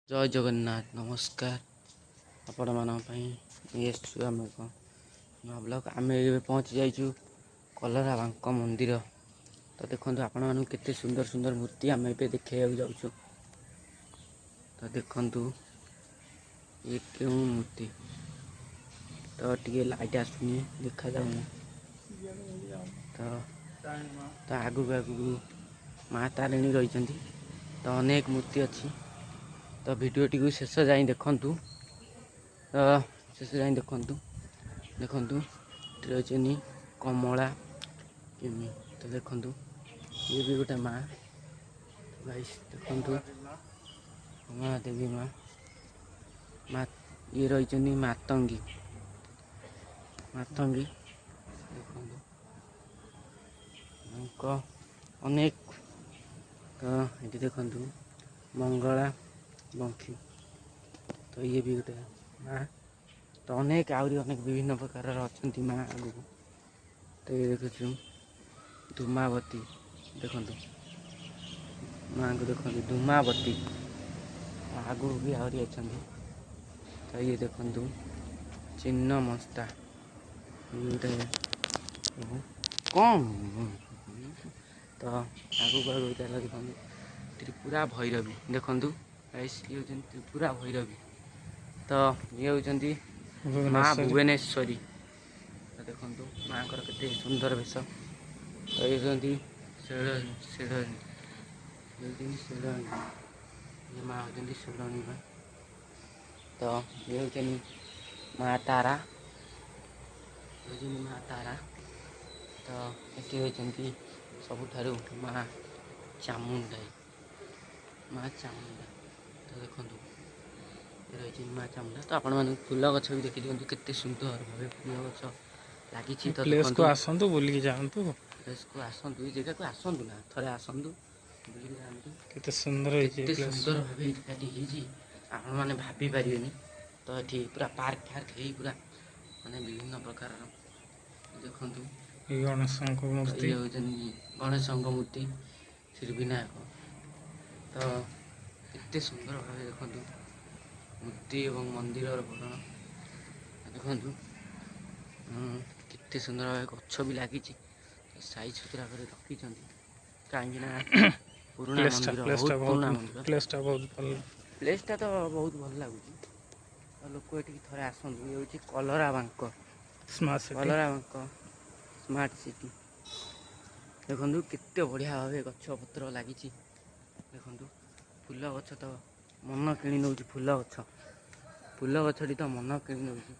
ଜୟ ଜଗନ୍ନାଥ, ନମସ୍କାର। ଆପଣମାନଙ୍କ ପାଇଁ ନେଇ ଆସିଛୁ ଆମେ ଏକ ନୂଆ ବ୍ଲଗ୍। ଆମେ ଏବେ ପହଞ୍ଚି ଯାଇଛୁ କଲରା ବାଙ୍କ ମନ୍ଦିର। ତ ଦେଖନ୍ତୁ ଆପଣମାନଙ୍କୁ କେତେ ସୁନ୍ଦର ସୁନ୍ଦର ମୂର୍ତ୍ତି ଆମେ ଏବେ ଦେଖେଇବାକୁ ଯାଉଛୁ। ତ ଦେଖନ୍ତୁ ଇଏ କେଉଁ ମୂର୍ତ୍ତି। ତ ଟିକେ ଲାଇଟ୍ ଆସୁନି, ଦେଖାଯାଉନି। ତ ତ ଆଗକୁ ଆଗକୁ ମା ତାରିଣୀ ରହିଛନ୍ତି। ତ ଅନେକ ମୂର୍ତ୍ତି ଅଛି। ତ ଭିଡ଼ିଓଟିକୁ ଶେଷ ଯାଏଁ ଦେଖନ୍ତୁ। ତ ଶେଷ ଯାଏଁ ଦେଖନ୍ତୁ। ଦେଖନ୍ତୁ, ଏଠି ରହିଛନ୍ତି କମଳା କେମି। ତ ଦେଖନ୍ତୁ, ଇଏ ବି ଗୋଟେ ମା। ଗାଇସ୍, ଦେଖନ୍ତୁ, କମଳା ଦେବୀ ମା। ମା ଇଏ ରହିଛନ୍ତି ମାତଙ୍ଗୀ, ମାତଙ୍ଗୀ। ଦେଖନ୍ତୁ ମାଙ୍କ ଅନେକ। ତ ଏଠି ଦେଖନ୍ତୁ ମଙ୍ଗଳା ବଙ୍ଖି। ତ ଇଏ ବି ଗୋଟେ ମା। ତ ଅନେକ, ଆହୁରି ଅନେକ ବିଭିନ୍ନ ପ୍ରକାରର ଅଛନ୍ତି ମା ଆଗକୁ। ତ ଇଏ ଦେଖୁଛୁ ଧୂମାବତୀ। ଦେଖନ୍ତୁ ମାଙ୍କୁ, ଦେଖନ୍ତୁ ଧୂମାବତୀ। ଆଗକୁ ବି ଆହୁରି ଅଛନ୍ତି। ତ ଇଏ ଦେଖନ୍ତୁ ଚିହ୍ନମସ୍ତା, ଇଏ ଗୋଟେ କ'ଣ। ତ ଆଗକୁ ଆଗକୁ ଚାଲ। ଦେଖନ୍ତୁ ତ୍ରିପୁରା ଭୈରବୀ। ଦେଖନ୍ତୁ ଗାଇସ୍, ଇଏ ହେଉଛନ୍ତି ତ୍ରିପୁରା ଭୈରବୀ। ତ ଇଏ ହେଉଛନ୍ତି ମା ଭୁବନେଶ୍ୱରୀ। ତ ଦେଖନ୍ତୁ ମାଙ୍କର କେତେ ସୁନ୍ଦର ବେଶ। ତ ଇଏ ହେଉଛନ୍ତି ଶେଳ ଶେଢ଼ଣୀ, ଇଏ ହେଉଛନ୍ତି ଶେଢ଼ଣୀ। ଇଏ ମା ହେଉଛନ୍ତି ଶେଢ଼ଣୀ ମା। ତ ଇଏ ହେଉଛନ୍ତି ମା ତାରା, ହେଉଛନ୍ତି ମା ତାରା। ତ ଏଠି ହେଉଛନ୍ତି ସବୁଠାରୁ ମା ଚାମୁଣ୍ଡାଇ, ମା ଚାମୁଣ୍ଡା। ତ ଦେଖନ୍ତୁ, ରହିଛି ମା ଚାମୁଣ୍ଡା। ତ ଆପଣମାନଙ୍କୁ ଫୁଲ ଗଛ ବି ଦେଖି ଦିଅନ୍ତୁ, କେତେ ସୁନ୍ଦର ଭାବେ ଫୁଲ ଗଛ ଲାଗିଛି। ତ ପ୍ଲେସ୍କୁ ଆସନ୍ତୁ, ବୁଲିକି ଯାଆନ୍ତୁ। ପ୍ଲେସ୍କୁ ଆସନ୍ତୁ, ଏଇ ଜାଗାକୁ ଆସନ୍ତୁ ନା, ଥରେ ଆସନ୍ତୁ, ବୁଲିକି ଯାଆନ୍ତୁ। କେତେ ସୁନ୍ଦର ହେଇଛି, କେତେ ସୁନ୍ଦର ଭାବେ ଏଇ ଜାଗାଟି ହେଇଛି, ଆପଣମାନେ ଭାବି ପାରିବେନି। ତ ଏଠି ପୁରା ପାର୍କ ଫାର୍କ ହେଇ ପୁରା ମାନେ ବିଭିନ୍ନ ପ୍ରକାରର। ଦେଖନ୍ତୁ ଗଣେଶଙ୍କ ମୂର୍ତ୍ତି। ଇଏ ହେଉଛନ୍ତି ଗଣେଶଙ୍କ ମୂର୍ତ୍ତି, ଶ୍ରୀ ବିନାୟକ। ତ କେତେ ସୁନ୍ଦର ଭାବେ ଦେଖନ୍ତୁ ମୂର୍ତ୍ତି ଏବଂ ମନ୍ଦିରର ବର୍ଣ୍ଣନ। ଦେଖନ୍ତୁ କେତେ ସୁନ୍ଦର ଭାବେ ଗଛ ବି ଲାଗିଛି, ସାଇଜ ସୁତୁରା କରି ରଖିଛନ୍ତି, କାହିଁକି ନା ପୁରୁଣା ମନ୍ଦିର, ବହୁତ ପୁରୁଣା ମନ୍ଦିର। ପ୍ଲେସ୍ଟା ବହୁତ ଭଲ, ପ୍ଲେସ୍ଟା ତ ବହୁତ ଭଲ ଲାଗୁଛି। ତ ଲୋକ ଏଠିକି ଥରେ ଆସନ୍ତୁ। ଇଏ ହେଉଛି କଲରା ବାଙ୍କ, କଲରା ବାଙ୍କ ସ୍ମାର୍ଟ ସିଟି। ଦେଖନ୍ତୁ କେତେ ବଢ଼ିଆ ଭାବେ ଗଛ ପତ୍ର ଲାଗିଛି। ଦେଖନ୍ତୁ ଫୁଲ ଗଛ ତ ମନ କିଣି ନେଉଛି। ଫୁଲ ଗଛ, ଫୁଲ ଗଛଟି ତ ମନ କିଣି ନେଉଛି।